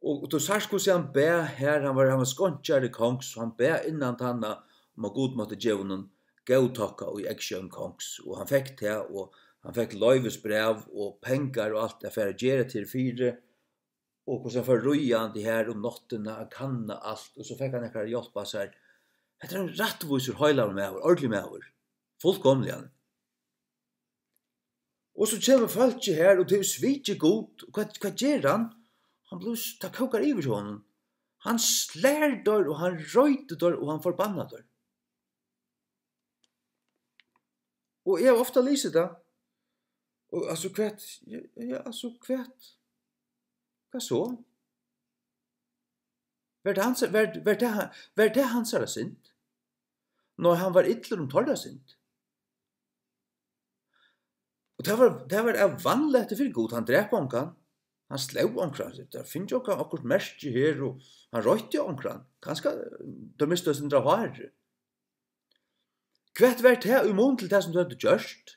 og, og tú sært, hvussu hann bað her, hann var, hann var skeinkjari kongs, og hann bað innan tanna, um at Gud mátti geva honum góðtokka í eygsjón kongs, og hann fekk tað, og hann fekk loyvisbræv og pengar og alt at fara at gera til fyri, og hvussu hann fór ríðandi her um náttina at kanna alt, og so fekk hann nakrar at hjálpa sær. Hetta er ein rættvísur, heilagur maður, ordiligur maður, fullkomiliga. Og so kemur fólkið her, og tað hevur svikið Gud, og hvat, hvat ger hann? Hann blívur, tað kókar yvir hjá honum. Hann slær teir, og hann reitir teir, og hann forbannar teir. Og eg havi ofta lisið tað. Og altso, hvat, ja, ja, altso, hvat, hvat so? Var tað hans, var, var tað, var tað hansara synd? Nei, hann var illur um teirra synd. Og tað var, tað var av vanlætti fyri Gud, hann drap ongan, hann sló onkran, tað finst ongan, okkurt merki her, og hann reitti onkran, kanska, eh, teir mistu eitt sindur av hári. Hvat var tað í mun til tað, sum teir høvdu gjørt?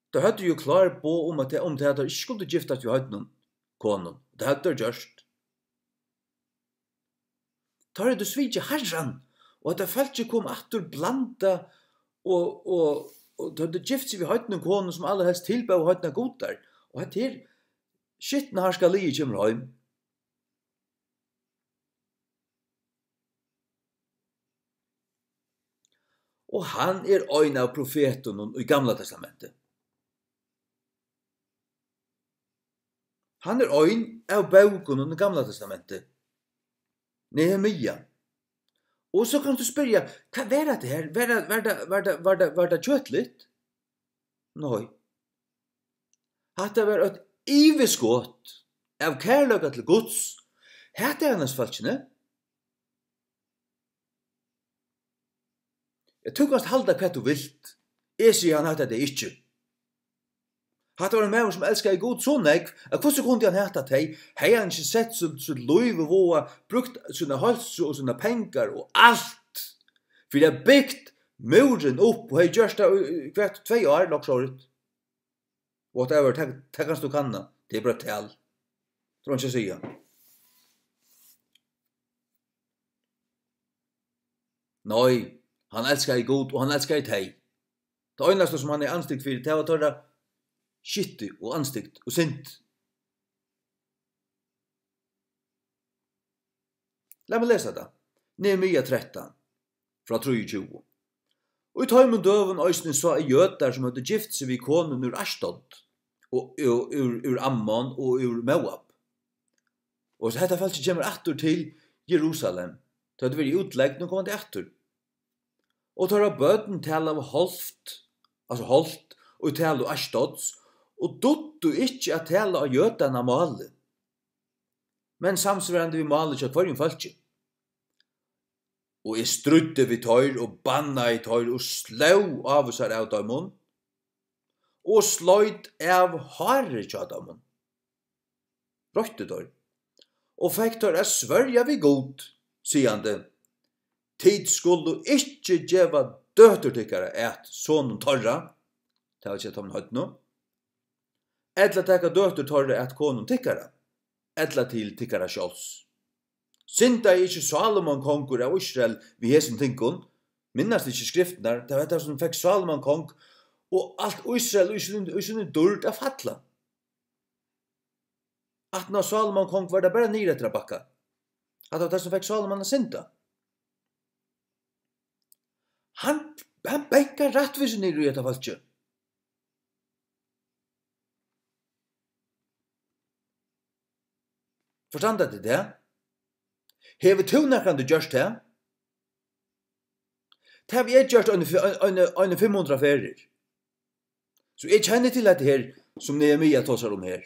Teir høvdu jú klár boð um, at tað, um tað, at teir ikki skuldu giftast við heidnum konum. Tað høvdu teir gjørt. Teir høvdu svikið Harran, og hetta fólkið kom aftur blandað, og, og, og teir høvdu gift seg við heidnum konum, sum allarhelst tilbóðu heidnar gudar. Og hetta her skitna harðska liðið kemur heim. Og hann er ein av profetunum í Gamla Testamenti. Hann er ein av bókunum í Gamla Testamenti. Nehemia. Og so kanst tú spyrja, hvat var hetta her? Var tað, var tað, var tað, var tað, var tað kjøtligt? Nei. Hatta var eitt yvirskot av kærleika til Guds. Hetta er annars fólkini. Ja, tú kanst halda hvat tú vilt. Eg sigi, hann hatar tey ikki. Hatta var ein maður, sum elskaði Gud so nógv, at hvussu kundi hann hata tey? Hevði hann ikki sett sítt, sítt lív í váða, brúkt sína heilsu og sínar pengar og alt fyri at bygt múrin upp, og hevði gjørt tað í, í hvat, tvey ár, nokk so rætt. Whatever, tað, tað kanst tú kanna. Tað er bara eitt tal. Tað er einki at siga. Nei, hann elskaði Gud, og hann elskaði tey. Tað einasta, sum hann er andstygd fyri, tað var teirra skitti og andstygd og synd. Lat meg lesa tað. Nehemia trettan, frá trýogtjúgu. Og í teimum døgum eisini sá eg jødar, sum høvdu gift seg við konum úr Ashdod og, og úr, úr Ammon og úr Moab. Og hetta fólkið kemur aftur til Jerusalem. Tey høvdu verið í útlegd, nú koma tey aftur. Og teirra børn talaðu hálvt, altso hálvt, og talaðu Ashdods, og dugdu ikki at tala á jødanna máli, men samsvarandi við málið hjá hvørjum fólki. Og eg stríddi við teir og bannaði teir og sló ávísar av teimum og sleit av hárið hjá teimum. Roytti teir og fekk teir at svørja við Gud, sigandi: Tit skulu ikki geva døtur tykkara at sonum teirra, tað vil siga teimum heidnu, ella taka døtur teirra at konum tykkara, ella til tykkara sjálvs. Syndaði ikki Sálomon kongur av Ísrael við hesum tingum? Minnast ikki skriftirnar, tað var tað, sum fekk Sálomon kong og alt Ísrael í síni, í síni dýrd at falla? Aftan á Sálomon kong var tað bara niður eftir at bakka. Hatta var tað, sum fekk Sálomon at synda. Hann, hann bankar rættvísi niður í hetta fólkið. Forstanda tit tað? Hevur tú nakrantíð gjørt tað? Tað havi eg gjørt eini fi-, eini, eini fimm hundrað ferðir. So eg kenni til hetta her, sum Nehemia tosar um her.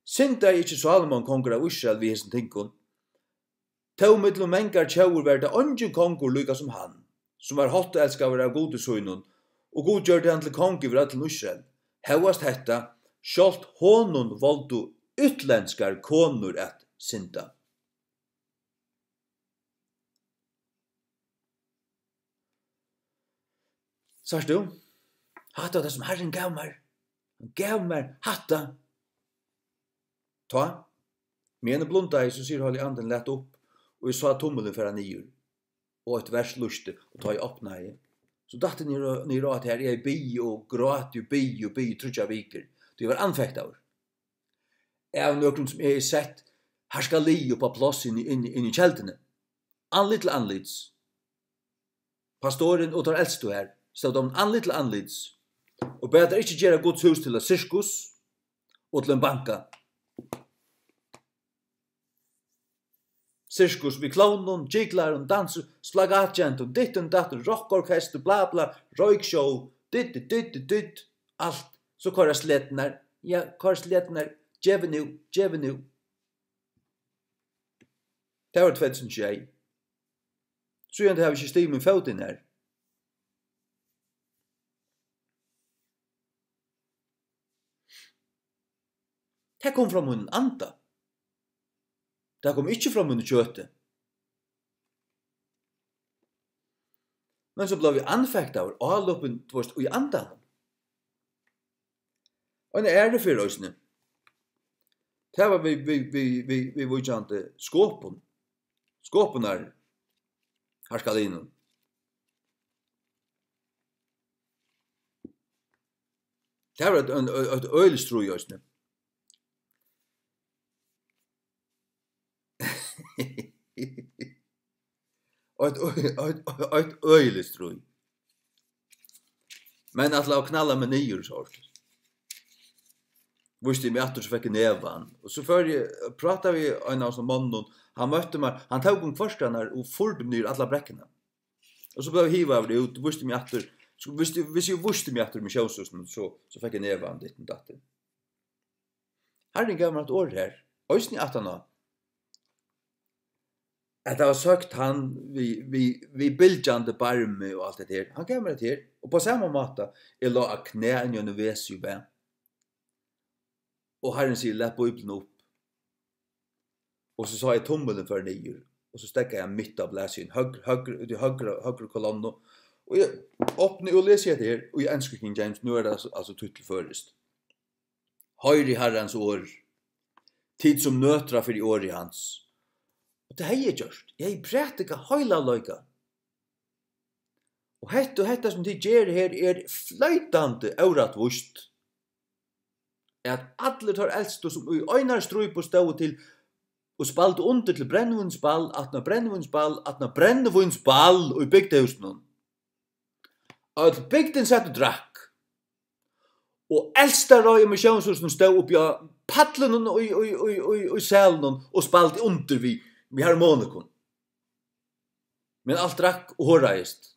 Syndaði ikki Sálomon kongur av Ísrael við hesum tingum? Tó millum mangar tjóðir var tað eingin kongur líka sum hann, sum var háttuelskaður av Gudi sínum, og Gud gjørdi hann til kong yvir øllum Ísrael. Hóast hetta Sjálvt honum voldu útlendskar konur at synda. Sært tú? Hatta var tað, sum Harrin gav mær. Hann gav mær hatta. Tá, meðan eg blundaði, so sigur Heilagi Andin: "Lat upp," og eg sá tummilin fara niður, og eitt vers lýsti, og tá eg opnaði, so datt eg niður, niður á, at her eg biði og gráti og biði og biði tríggjar vikur, tí eg var anfektaður av nøkrum, sum eg hevði sett harðskaliga upp á pláss inni, inni, inni í kelduni. Andlit til andlits. Pastorin og teir elstu her stóðu teimum andlit til andlits og bað teir ikki gera Guds hús til eitt sirkus og til ein banka. Sirkus við klovnum, jigglarum, dansi, spagatgentum, dittum dattum, rokkorkestur, bla bla, roykshow, ditti ditti ditt, alt. So koyra sleturnar, ja, koyr sleturnar, gevið nú, gevið nú. Tað var tvey túsund og sjey. Síðan tá havi eg ikki stigið mín fót inn har. Tað kom frá mínum anda. Tað kom ikki frá mínum kjøti. Men so bleiv eg anfektaður, álopin, tú veist, í andanum. Og eina aðru ferð eisini. Tað var við, við, við, við, viðvíkjandi skopun. Skopunar harðskalinum. Tað var eitt, ein, eitt øgiligt stríð eisini. Eitt, eitt, eitt øgiligt stríð. Men ætlaðu at knalla meg niður, so vísti eg meg aftur, so fekk eg nevan. Og so fór eg, prátaði við ein av hesum monnum, hann møtti mær, hann tók um kvørkarnar og furdi meg niður alla brekkuna. Og so bleiv eg hivaður út, vísti meg aftur, so vísti, hvis eg vísti meg aftur í missiónshúsinum, so, so fekk eg nevan, ditten datten. Harrin gav mær eitt orð her, eisini aftaná, at tað var søkt hann við, við, við bylgjandi barmi og alt hetta her. Hann gav mær hetta her, og á sama máta, eg lá á knæ inni í einum vesi og bað. Og Harrin sigur: "Lat Bíbliuna upp." Og so sá eg tummilin fara niður, og so steðgaði hann mitt á blaðsíðuni, høgr-, høgr-, út í høgru, høgru kolonnu. Og eg opni og lesi hetta her, og í ensku King James, nú er tað altso, altso týtt til føroyskt. Hoyrið Harrans orð, tit sum nøtra fyri orði hans. Og tað hevði eg gjørt. Eg hevði prædikað heila leikan. Og hetta, og hetta sum tit gera her, er floytandi órættvíst. At allir teir elstu, sum í einari strípu stóðu til og spældu undir til brennivínsball, aftan á brennivínsball, aftan á brennivínsball í bygdahúsinum. Øll bygdin sat og drakk. Og elsta ráðið í missiónshúsinum stóð uppi á pallinum í, í, í, í, í salinum og spældi undir við, við harmonikum. Men alt drakk og horaðist.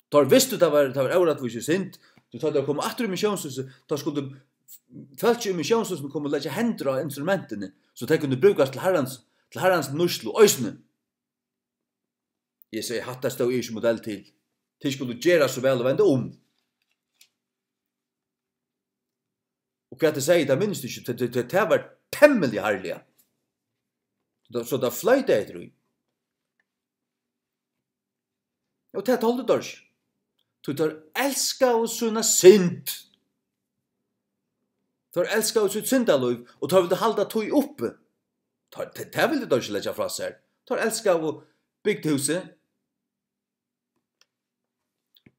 Teir vistu, tað var, tað var órættvísi og synd. Tí tá teir komu aftur í missiónshúsið, tá skuldu fólk í missiónshúsinum koma og leggja hendur á instrumentini, so tey kundu brúkast til Harrans, til Harrans nýtslu eisini. Eg segði, hatta stóð eg ikki modell til. Tey skuldu gera so væl og venda um. Og hvat eg segði, tað minnist eg ikki, tað, tað, tað, tað var temmiliga harðliga. So, so tað floytaði eftir í. Og tað toldu teir ikki. Tí teir elskaðu sína synd. Teir elskaðu sítt syndalív, og teir vildu halda tí uppi. Teir, tað, tað vildu teir ikki leggja frá sær. Teir elskaðu bygdahúsið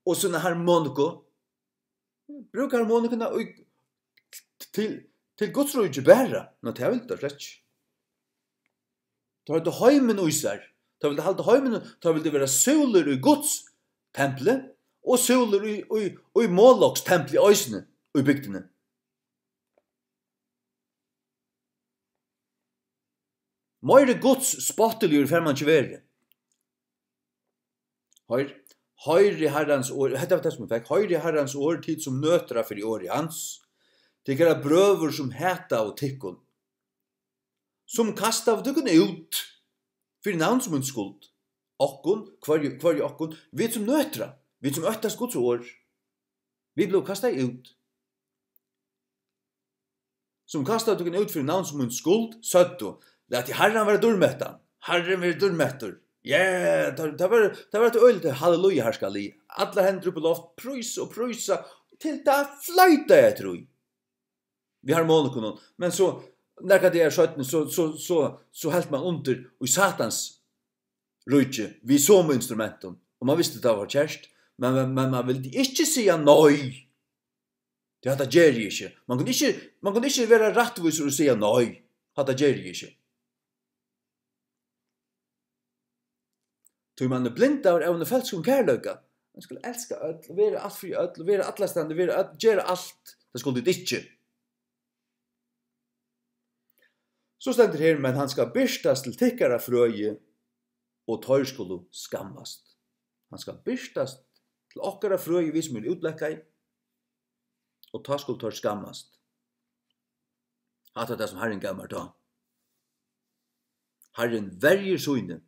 og sína harmoniku. Brúka harmonikuna í, til, til Guds ríki bara. Nei, tað vildu teir slett ikki. Teir høvdu heimin í sær. Teir vildu halda heimin, teir vildu vera súlur í Guds templi og súlur í, í, í Moloks templi eisini í bygdini. Meiri Guds spottiligur fær mann ikki verið. Hoyr, hoyri Harrans orð, hetta var tað, sum eg fekk, hoyri Harrans orð, tit sum nøtra fyri orði hans, tykkara brøður, sum hataðu tykkum, sum kastaðu tykkum út fyri navns míns skuld, okkum, hvørji, hvørji okkum, vit sum nøtra, vit sum óttast Guds orð, vit blivu kastaði út. sum kastaðu tykkum út fyri navns míns skuld, søgdu: Latið Harran vera dýrmettan, Harrin verði dýrmettur. Ja, tað, tað var, tað var eitt øgiligt halleluja, harðskalið. Allar hendur upp í loft, prís og prísa, til tað floytaði eftir í. Við harmonikunum, men so, nakrar dagar seinni, so, so, so, so helt man undir í Satans ríki við somu instrumentum, og man visti, tað var kert, men, men, men man vildi ikki siga nei. Tí hatta geri eg ikki. Man kundi ikki, man kundi ikki vera rættvísur og siga nei. Hatta geri eg ikki. Tí man er blindaður av einum følskum kærleika. Man skal elska øll, vera alt fyri øll, vera allastaðni, vera øll, gera alt. Tað skuldu tit ikki. So stendur her: Men hann skal birtast til tykkara frøði, og teir skulu skammast. Hann skal birtast til okkara frøði, vit sum eru útlakkaði, og tá skulu teir skammast. Hatta er tað, sum Harrin gav mær tá. Harrin verjir síni,